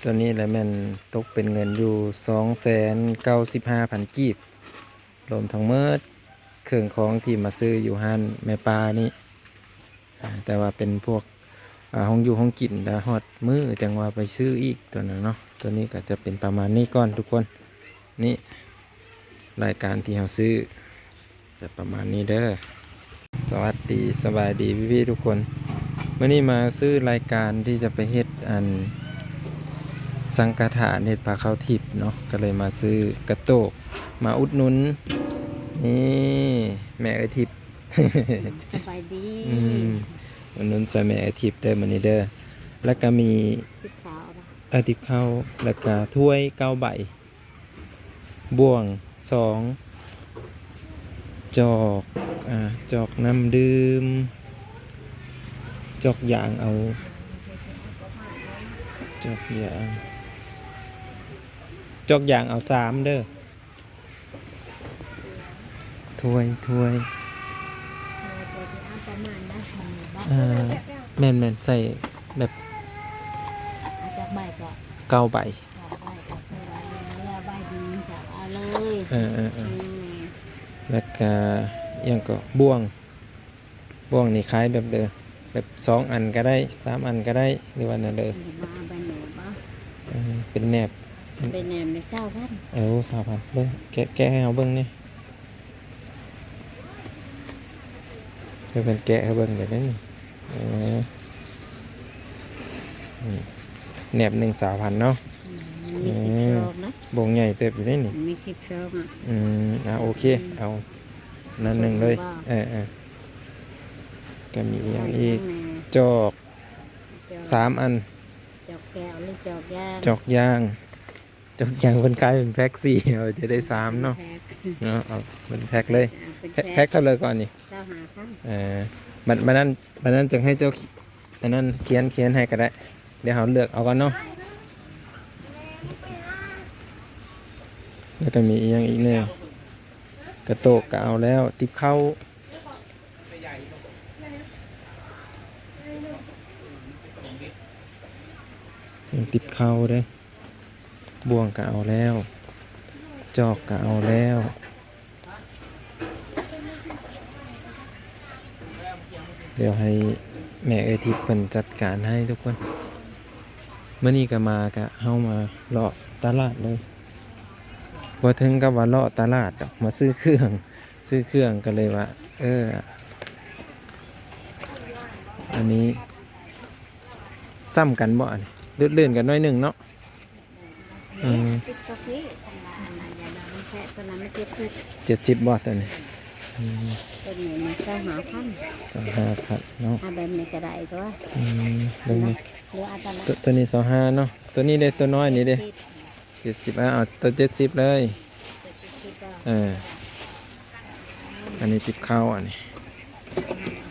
ຕົວນີ້ລະແມ່ນຕົກເປັນເງິນຢູ່ສອງແສນເກົ້າສິບຫ້າພັນກີບ ລວມທັງໝົດເຄື່ອງຂອງທີ່ມາຊື້ຢູ່ຮ້ານແມ່ປ້ານີ້. ອາ ແຕ່ວ່າເປັນພວກ ອາ ຂອງຢູ່ຂອງກິນ ແລ້ວຮອດມື້ຈັ່ງວ່າໄປຊື້ອີກ ຕົວນັ້ນເນາະ. ຕົວນີ້ກໍຈະເປັນປະມານນີ້ກ່ອນທຸກຄົນ. ນີ້ ລາຍການທີ່ເຮົາຊື້ ຈະປະມານນີ້ເດີ. ສະຫວັດດີ ສະບາຍດີພີ່ໆທຸກຄົນ. ມື້ນີ້ມາຊື້ລາຍການທີ່ຈະໄປເຮັດອັນສັງກະຖານ ເຮັດພາເຂົ້າທິບເນາະ, ກໍເລີຍມາຊື້ກະໂຕກ ມາອຸດໜູນ ນີ້ ແມ່ເອື້ອຍທິບ. ສະບາຍດີ. ອືມ ອຸດໜູນຊ່ອຍແມ່ເອື້ອຍທິບເດີມື້ນີ້ເດີ. ແລ້ວກໍມີ ຕິບເຂົ້າ ເອີ ຕິບເຂົ້າ ແລ້ວກໍຖ້ວຍເກົ້າໃບ. ບ່ວງສອງ ຈອກ ອາ ຈອກນ້ຳດື່ມ ຈອກຢາງເອົາ ຈອກຢາງ ຈອກຢາງເອົາສາມເດີ. ຖ້ວຍ ຖ້ວຍ ເອີ ປະມານນັ້ນ ເອີ ແມ່ນໆ ໃສ່ແບບ ເກົ້າໃບ ເກົ້າໃບ ເອີ ເອີ ເອີ ແລ້ວກະ ອີ່ຫຍັງເກາະ ບ່ວງ ບ່ວງນີ້ຂາຍແບບເດີ ແບບສອງອັນກໍໄດ້ ສາມອັນກໍໄດ້ ຫຼືວ່າແນວໃດ? ເອີ ເປັນແໜບ ເປັນແໜບນີ້ຊາວພັນ. ໂອ້ ຊາວພັນ ເບິ່ງ ແກະ ແກະໃຫ້ເຮົາເບິ່ງແດ່. ເພິ່ນແກະໃຫ້ເບິ່ງແລ້ວເດ້ນີ້. ເອີ ນີ້ ແໜບໜຶ່ງຊາວພັນເນາະ. ອືມ ມີສິບຊອງນະ. ເອີ ບ່ວງໃຫຍ່ເຕີບຢູ່ເດ້ນີ້. ມີສິບຊອງອະ. ອືມ ອ່າ ໂອເຄ ອືມ ເອົານັ້ນໜຶ່ງເລີຍ. ເອີໆ ກໍມີອີ່ຫຍັງອີກ? ຈອກ ຈອກສາມອັນ. ຈອກແກ້ວ ຫຼື ຈອກຢາງ? ຈອກຢາງ. ຈົກຫຍັງເພິ່ນຂາຍເປັນແພັກສີ່ ເຮົາຈະໄດ້ສາມເນາະ. ເປັນແພັກ ເນາະ ເອົາເປັນແພັກເລີຍ. ເປັນແພັກ ແພັກເທົ່າໃດກ່ອນນີ້? ຊາວຫ້າພັນ. ເອີ ບັດ ບັດນັ້ນ ບັດນັ້ນຈຶ່ງໃຫ້ເຈົ້າ ອັນນັ້ນ ຂຽນ ຂຽນໃຫ້ກໍໄດ້ ດຽວເຮົາເລືອກເອົາກ່ອນເນາະ. ແລ້ວກໍມີອີ່ຫຍັງອີກແດ່? ກະໂຕກກໍເອົາແລ້ວ ຕິບເຂົ້າ ຕິບເຂົ້າເດ້. ບ່ວງກໍເອົາແລ້ວ ຈອກກໍເອົາແລ້ວ. ດຽວໃຫ້ແມ່ເອື້ອຍທິບເພິ່ນຈັດການໃຫ້ທຸກຄົນ. ມື້ນີ້ກໍມາ ກະເຮົາມາເລາະຕະຫຼາດເລີຍ ບໍ່ເຖິງກັບວ່າເລາະຕະຫຼາດດອກ ມາຊື້ເຄື່ອງ ຊື້ເຄື່ອງກໍເລີຍວ່າ ເອີ ອັນນີ້ຊ້ຳກັນບໍ່? ອັນນີ້ລື່ນໆກັນໜ້ອຍໜຶ່ງເນາະ. ອືມ ຕິດກໍຄື ອັນລະ ອັນລະ ຢ່າດອກມັນແພງ ຕົວນັ້ນມັນເຈັດສິບ ເຈັດສິບບໍ່ຕົວນີ້? ອືມ ຕົວນີ້ມັນຊາວຫ້າພັນ ຊາວຫ້າພັນເນາະ. ເອົາແບບນີ້ກໍໄດ້ຕົວະ. ອືມ ເບິ່ງນີ້ ຕົວ ຕົວນີ້ຊາວຫ້າເນາະ. ຕົວນີ້ເດ້ ຕົວນ້ອຍນີ້ເດ້? ເຈັດສິບ ເຈັດສິບ ອ່າ ເອົາຕົວເຈັດສິບເລີຍ. ເອີ ອັນນີ້ຕິບເຂົ້າ ອັນນີ້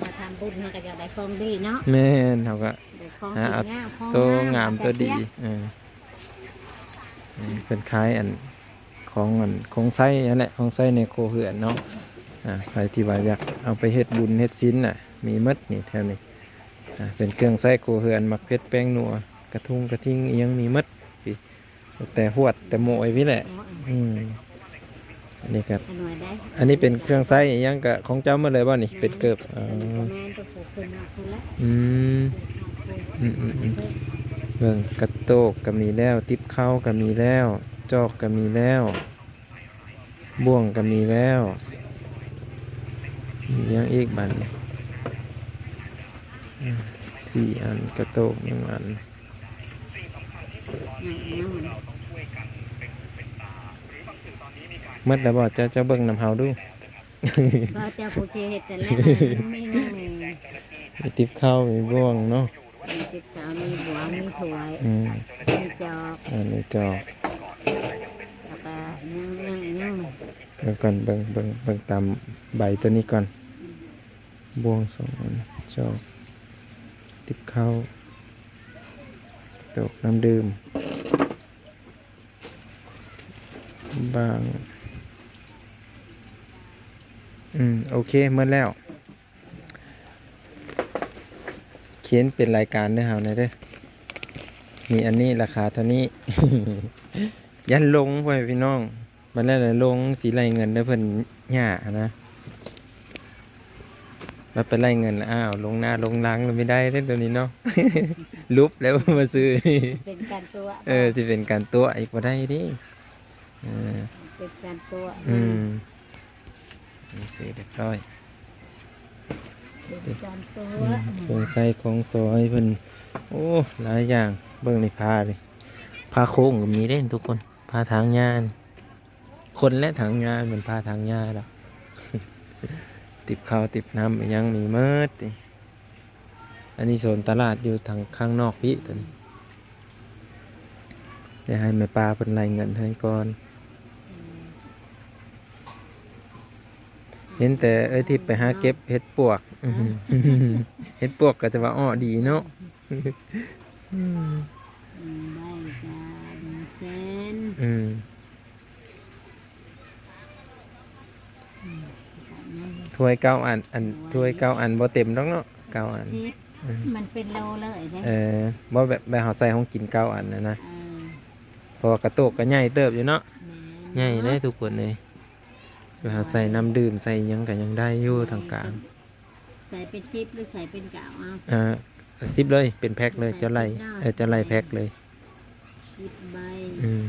ມາທຳບຸນເຮົາກໍຢາກໄດ້ຂອງດີເນາະ. ແມ່ນ ເຮົາກໍ ໄດ້ຂອງ ຫາເອົາ ດີງາມ ໂຕງາມ ໂຕດີ. ເອີ ນີ້ເພິ່ນຂາຍອັນ ຂອງອັນ ຂອງໃຊ້ຫັ້ນແຫຼະ ຂອງໃຊ້ໃນຄົວເຮືອນເນາະ. ອ່າ ໃຜທີ່ວ່າຢາກເອົາໄປເຮັດບຸນເຮັດສິນນະ ມີໝົດນີ້ແຖວນີ້. ອ່າ ເປັນເຄື່ອງໃຊ້ຄົວເຮືອນ ໝາກເຜັດ ແປ້ງນົວ ກະທຸງກະທິງ ອີ່ຫຍັງມີໝົດ. ແຕ່ຫວດແຕ່ໂມຍພີ້ແຫຼະ. ໂອ້ຍ ອືມ ອັນນີ້ກໍ ອັນນີ້ເປັນເຄື່ອງໃຊ້ອີ່ຫຍັງກໍຂອງເຈົ້າໝົດເລີຍບໍ່ນີ້? ແມ່ນ ເປັນເກີບ. ອໍ ຕົວນີ້ກໍແມ່ນ ຕົວຜູ້ຂຶ້ນມາພຸ້ນແຫຼະ. ອືມ ອືມໆໆ ເບິ່ງ ກະໂຕກກໍມີແລ້ວ ຕິບເຂົ້າກໍມີແລ້ວ ຈອກກໍມີແລ້ວ ບ່ວງກໍມີແລ້ວ. ມີຫຍັງອີກບາດນີ້? ອືມ ສີ່ອັນ ກະໂຕກໜຶ່ງອັນ. ໝົດແລ້ວບໍ່? ເຈົ້າ ເຈົ້າເບິ່ງນຳເຮົາດູ. ບໍ່ ເຈົ້າຜູ້ຊິເຮັດແຕ່ແລກ ມີຫຍັງແດ່? ມີຕິບເຂົ້າ ມີບ່ວງເນາະ. ມີຕິບເຂົ້າ ມີບ່ວງ ມີຖ້ວຍ. ອືມ ມີຈອກ. ເອີ ມີຈອກ ແລ້ວກໍຫຍັງ ຫຍັງ ຫຍັງ? ເບິ່ງກ່ອນ ເບິ່ງ ເບິ່ງ ເບິ່ງຕາມໃບຕົວນີ້ກ່ອນ. ອືມ ບ່ວງສອງອັນ ຈອກ ຕິບເຂົ້າ ໂຕກນ້ຳດື່ມ ບາງ ອືມ ໂອເຄ ໝົດແລ້ວ. ຂຽນເປັນລາຍການເດີ ເຮົາແດ່ເດີ. ນີ້ ອັນນີ້ລາຄາເທົ່ານີ້ ຢ້ານຫຼົງ ພໍ່ແມ່ພີ່ນ້ອງ ບັດນັ້ນລະຫຼົງ ຊິໄລ່ເງິນນຳເພິ່ນຍາກຫັ້ນນະ ບັດໄປໄລ່ເງິນລະ ອ້າວ ຫຼົງໜ້າຫຼົງຫຼັງລະ ບໍ່ໄດ້ເດ້ໂຕນີ້ເນາະ ຫຼຸບແລ້ວມາຊື້ ເປັນການຕົວະ ເອີ ຊິເປັນການຕົວະອີກ ບໍ່ໄດ້ເດ້ ເອີ ເປັນການຕົວະ ອືມ ນີ້ເສັດຮຽບຮ້ອຍ ເປັນການຕົວະ ອືມ ຂອງໃຊ້ຂອງສອຍເພິ່ນ ໂອ້ ຫຼາຍຢ່າງ ເບິ່ງນີ້ ຜ້ານີ້ ຜ້າໂຄ້ງກໍມີເດ້ທຸກຄົນ ຜ້າຖາງຫຍ້ານີ້ ຄົນແລະຖາງຫຍ້າ ແມ່ນຜ້າຖາງຫຍ້າດອກ ຕິບເຂົ້າຕິບນ້ຳ ອີຫຍັງມີໝົດນີ້ ອັນນີ້ໂຊນຕະຫຼາດຢູ່ທາງຂ້າງນອກພີ້ ຕົວນີ້ ດຽວໃຫ້ແມ່ປ້າເພິ່ນໄລ່ເງິນໃຫ້ກ່ອນ ເຫັນແຕ່ເອື້ອຍທິບໄປຫາເກັບເຫັດປວກ ເຫັດປວກກໍຈະວ່າເອາະດີເນາະ ອືມ ໄດ້ກະໜຶ່ງແສນ ອືມ ຖ້ວຍເກົ້າອັນ ອັນ ຖ້ວຍເກົ້າອັນບໍ່ເຕັມດອກເນາະ ເກົ້າອັນ ອືມ ມັນເປັນໂລເລີຍເດ້ ເອີ ບໍ່ແບບ ແບບເຮົາໃສ່ຂອງກິນເກົ້າອັນນະນະ ເອີ ເພາະວ່າກະໂຕກກໍໃຫຍ່ເຕີບຢູ່ເນາະ ແມ່ນ ໃຫຍ່ເດ້ທຸກຄົນເອີຍ ແບບເຮົາໃສ່ນ້ຳດື່ມໃສ່ຫຍັງກໍຍັງໄດ້ຢູ່ທາງກາງ ໃສ່ເປັນສິບ ຫຼືໃສ່ເປັນເກົ້າເອົາ ເອີ ສິບເລີຍ ເປັນແພັກເລີຍ ເຈົ້າໄລ່ ເອີ ເຈົ້າໄລ່ແພັກເລີຍ ສິບໃບ ອືມ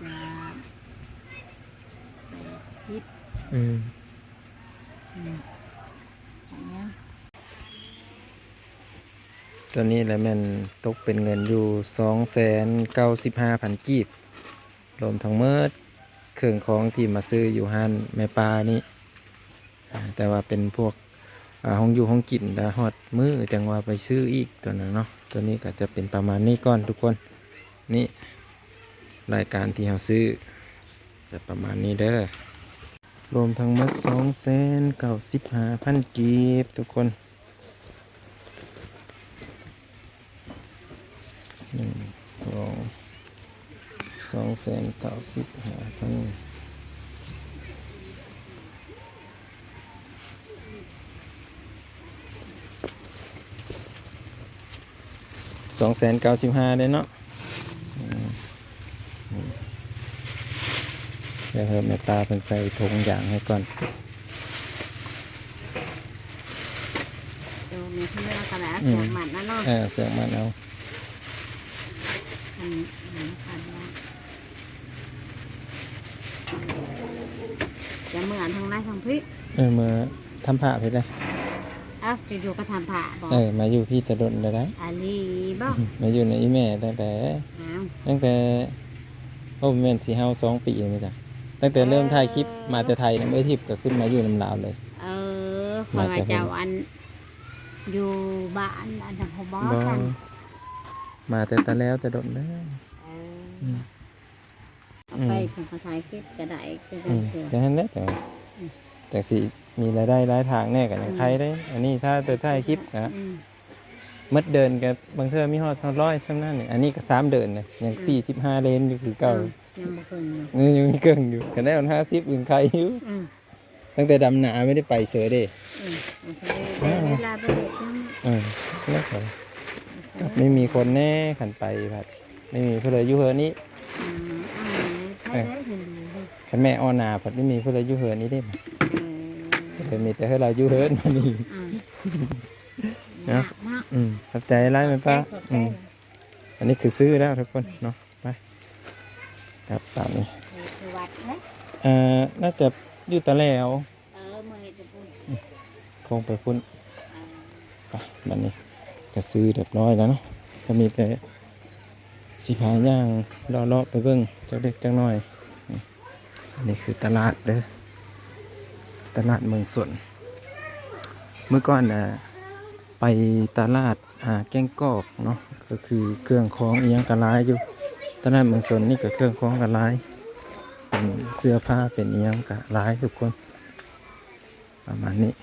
ສາມ ແປດສິບ ອືມ ອືມ ອັນຫຍັງ ຕົວນີ້ລະແມ່ນຕົກເປັນເງິນຢູ່ສອງແສນເກົ້າສິບຫ້າພັນກີບ ລວມທັງໝົດເຄື່ອງຂອງທີ່ມາຊື້ຢູ່ຮ້ານແມ່ປ້ານີ້ ອາ ແຕ່ວ່າເປັນພວກ ອາ ຂອງຢູ່ຂອງກິນ ແລ້ວຮອດມື້ຈັ່ງວ່າໄປຊື້ອີກ ຕົວນັ້ນເນາະ ຕົວນີ້ກໍຈະເປັນປະມານນີ້ກ່ອນທຸກຄົນ ນີ້ ລາຍການທີ່ເຮົາຊື້ ຈະປະມານນີ້ເດີ ລວມທັງໝົດສອງແສນເກົ້າສິບຫ້າພັນກີບທຸກຄົນ ໜຶ່ງ ສອງ ສອງແສນເກົ້າສິບຫ້າພັນ ສອງແສນເກົ້າສິບຫ້າເດ້ເນາະ ອືມ ດຽວໃຫ້ແມ່ປ້າເພິ່ນໃສ່ຖົງຢາງໃຫ້ກ່ອນ ໂຕນີ້ເພິ່ນວ່າກະດາດ ອືມ ເຊືອກມັດນະເນາະ ເອີ ເຊືອກມັດເອົາ ອັນນີ້ ອັນນີ້ ອັນນີ້ ຈະເມືອທາງໃນທາງພີ້ ເອີ ເມືອທຳພະພີ້ເດ້ ເອົ້າ ຈະຢູ່ກັບທຳພະບໍ? ເອີ ມາຢູ່ພີ້ແຕ່ດົນແລ້ວໄດ໋ ອາລີບໍ? ອືມ ມາຢູ່ນຳອີ່ແມ່ຕັ້ງແຕ່ ອ້າວ ຕັ້ງແຕ່ ໂອ້ ແມ່ນຊິເຮົາສອງປີນີ້ຈ້ະ ຕັ້ງແຕ່ເລີ່ມ ເອີ ຖ່າຍຄລິບມາແຕ່ໄທນຳເອື້ອຍທິບ ກໍຂຶ້ນມາຢູ່ນຳລາວເລີຍ ເອີ ຂ້ອຍວ່າເຈົ້າອັນ ຢູ່ບ້ານອັນນັ້ນບໍ່ ບໍ່ ກັນ ມາແຕ່ຕາແລ້ວແຕ່ດົນແລ້ວ ເອີ ອືມ ເອົາໄປ ອືມ ຄັນເຂົາຖ່າຍຄລິບກໍໄດ້ຄືກັນ ອືມ ຕົວະ ກໍຫັ້ນແຫຼະ ແຕ່ວ່າ ອືມ ຈັ່ງຊິມີລາຍໄດ້ລາຍທາງແດ່ກໍຍັງ ອືມ ໄຄເດ້ ອັນນີ້ຖ້າແຕ່ຖ່າຍຄລິບກໍ ອືມ ໝົດເດືອນກໍບາງເທື່ອມີຮອດ ຮອດຮ້ອຍຊ່ຳນັ້ນ ອັນນີ້ກໍສາມເດືອນນະ ຍັງ ອືມ ສີ່ສິບຫ້າເລນຢູ່ຄືເກົ່າ ອືມ ຍັງບໍ່ເຄິ່ງຢູ່ ເອີ ຍັງມີເຄິ່ງຢູ່ ຄັນໄດ້ຮອດຫ້າສິບ ອືມ ໄຄຢູ່ ອືມ ຕັ້ງແຕ່ດຳນາໄມ່ໄດ້ໄປເສຍເດ້ ອືມ ໂອເຄ ເວລາໄປເຮັດຫຍັງ ເອີ ແລ້ວກໍ ໂອເຄ ໄມ່ມີຄົນແດ່ ຄັນໄປພັດໄມ່ມີຜູ້ໃດຢູ່ເຮືອນນີ້ ອືມ ເອີ ຄັນແມ່ອອນນາພັດໄມ່ມີຜູ້ໃດຢູ່ເຮືອນນີ້ເດ້ ເອີ ກໍມີແຕ່ເຮືອນລາວຢູ່ເຮືອນນີ້ ອືມ ເນາະ ຍາກເນາະ ອືມ ຂອບໃຈຫຼາຍແມ່ປ້າ ຂອບໃຈ ອືມ ອັນນີ້ຄືຊື້ແລ້ວທຸກຄົນເນາະ ໄປ ກັບຕາມນີ້ ເອີ ຄືວັດເນາະ ເອີ ໜ້າຈະຢູ່ຕາແຫຼວ ເອີ ເມືອເຮັດຢູ່ພຸ້ນ ຄົງໄປພຸ້ນ ເອີ ໄປ ບັດນີ້ກໍຊື້ຮຽບຮ້ອຍແລ້ວເນາະ ກໍມີແຕ່ຊິພາຍ່າງເລາະໆໄປເບິ່ງຈັກເລັກຈັກນ້ອຍ ນີ້ຄືຕະຫຼາດເດີ ຕະຫຼາດເມືອງຊົນ ມື້ກ່ອນນະ ໄປຕະຫຼາດ ອ່າ ແກ້ງກອກເນາະ ກໍຄືເຄື່ອງຄອງອີ່ຫຍັງກໍຫຼາຍຢູ່ ຕະຫຼາດເມືອງຊົນນີ້ກໍເຄື່ອງຄອງກໍຫຼາຍ ເປັນເສື້ອຜ້າເປັນອີ່ຫຍັງກໍຫຼາຍທຸກຄົນ ປະມານນີ້